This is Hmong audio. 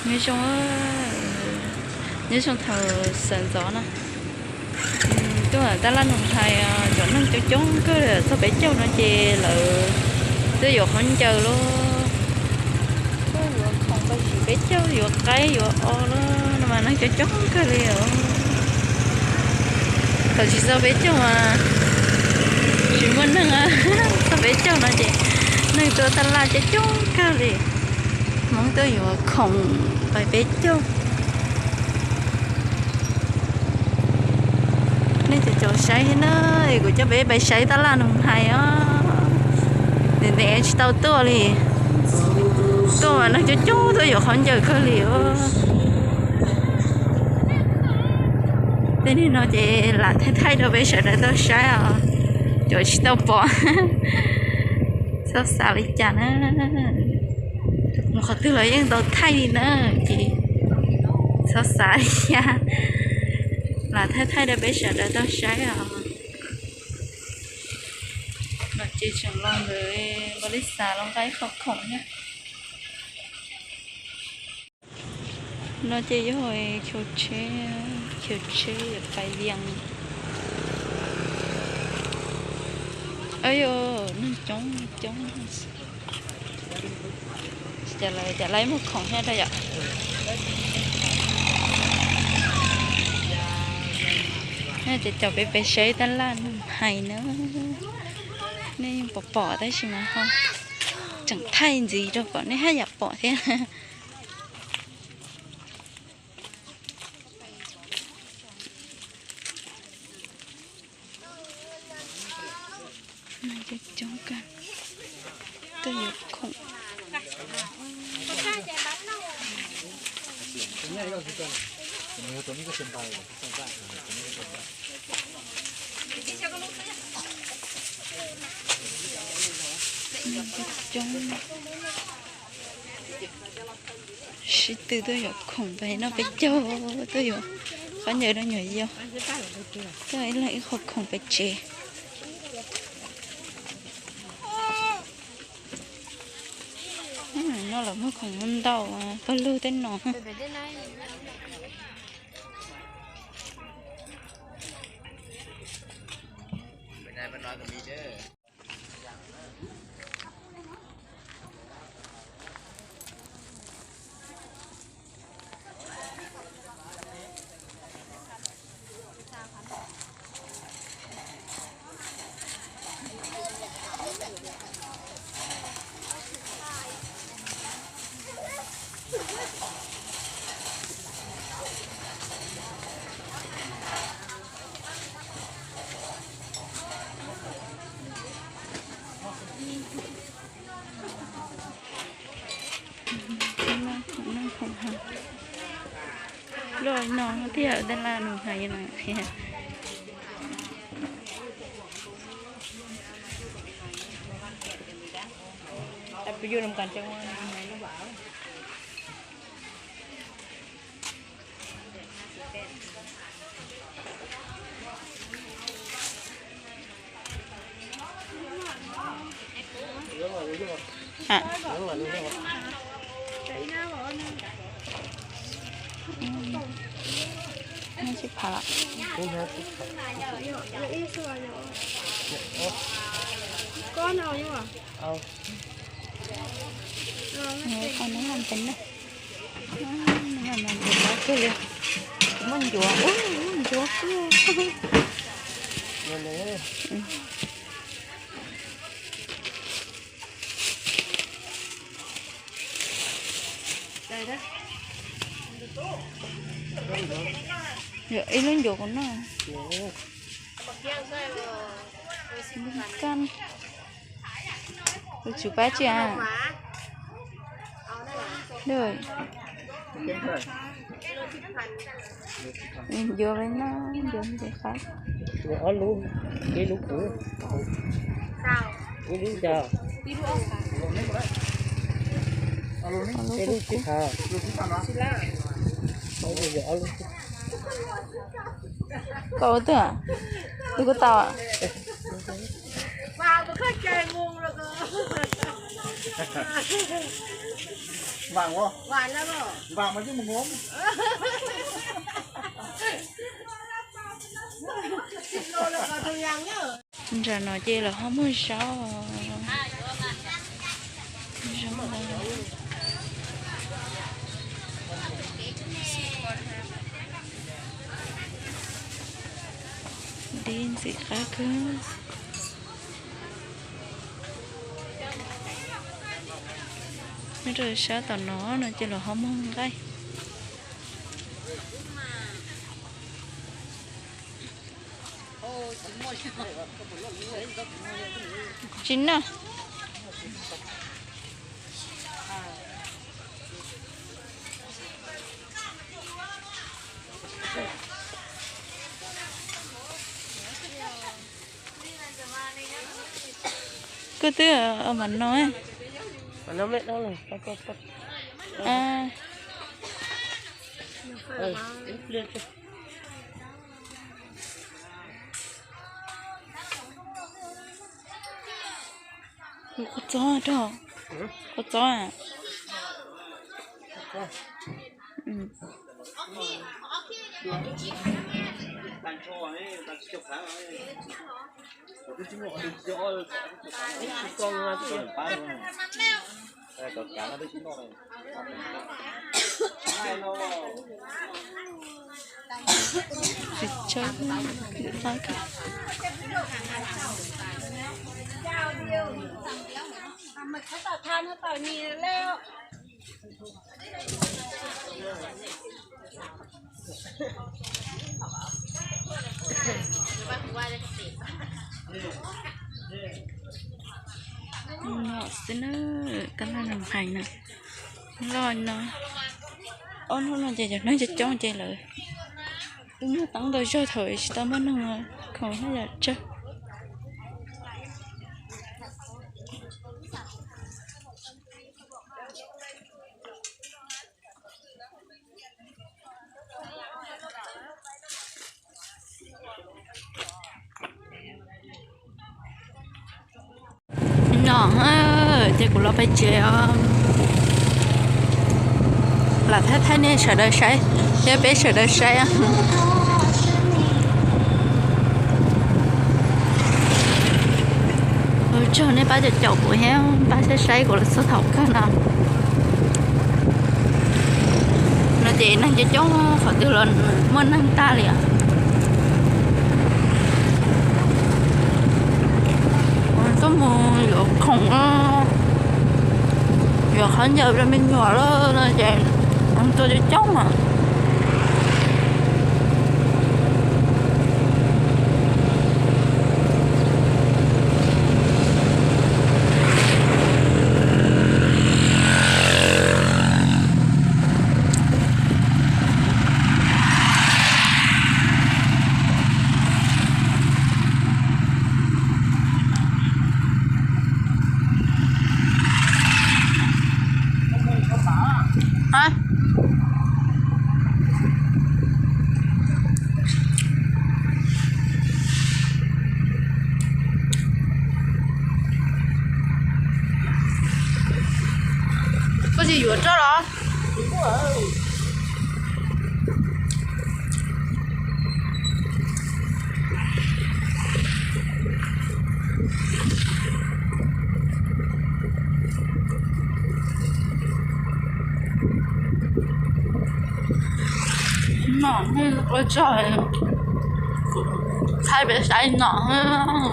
Nyob zoo, nyob zoo thaum sawv ntxov no, tuaj tab laj Noog Hais, cov neeg coob coob kawg li. Txog peb caug no ces lawv tuaj yuav khaub ncaws lawm. Tuaj yuav khoom pab zim peb caug, yuav qaib yuav o lawm no mas neeg coob coob kawg li os. Thaum tsis txog peb caug mas tsis muaj neeg, txog peb caug no ces neeg tuaj tab laj coob coob kawg li. Hmoob tuaj yuav khoom pab peb caug. Nej cov caum saib thiab na, es kuv coj peb pais saib tab laj Noog Hais os. Ntev ntev tsis tau tuaj li. Tuaj mas neeg coob coob tuaj yuav khaub ncaws kawg li os. Tej niag no ces lam thaij thaij rau peb sawv daws tau saib os, cov tsis tau pom. Txhob xav li cas na, mus qhov twg los yeej tau thaij li na, ces txhob xav li cas, lam thaij thaij rau peb sawv daws tau saib os. No ces tseem los ntawm npau li xav los nqa ib qho khoom thiab. No ces yog chaw tsheb, chaw tsheb yuav pais Vias. Au yog neeg coob coob. Cas lawv muag khoom thiab rau yom. Ces caum peb pais saib tab laj Noog Hais na. Nej yeej pom pom tab sis mas ho tseem thaij ntxiv rau kom nej haj yam pom thiab. Coob kawg, tuaj yuav khoom. Coob. Sib tw tuaj yuav khoom pem no, peb caug tuaj yuav khaub ncaws rau nyuam yaus. Tuaj ib leeg ib qho khoom pem tsev. No lawv muag khoom ntau, pawg lug tej no. Loj no thiaj tab laj Noog Hais no thiab. Sib phav lawm. Qhov no lam ntev na. Lam ntev kawg li. Muaj ncuav, muaj ncuav kawg. Yog ib lub ncuav kuv noj. Kab, kuv tsum pab tsi a. Ncuav li no, ncuav ntxim qab. Ob lub, ib lub kuv, ib lub yog, ib lub tsib phav, ob lub yog ob lub. Koj ua twg? Wb kuj tau. Nram no ces lawv ho muag zaub. Zaub ntawd. Dib ntxim qab kawg. Nyob rau sab tom no no ces lawv ho muag nqaij. Tsis noj. Koj twb ua mas no. Kua txob rau, kua txob. No xwb na, kab noj nws hais na. Loj no, ob hnub no ces cov neeg coob coob ces lawv twb muag teeb ntau zog thaum tsis tau muaj neeg khoom haj yam tsawg. No ces kuv los pem tsev os. Lam thaij thaij nej sawv daws saib, thiab peb sawv daws saib. Ua tsaug nej pab caum caum kuv thiab pab saib saib kuv los txog thaum kawg no. No ces neeg coob coob qhov twg los muaj neeg tag li os. Tuaj mus yuav khoom, yuav khaub ncaws rau me nyuam lawm no ces tuaj coob coob mas. Koj tsis yuav roj los? Nom ua tsaug, thaij peb saib nom.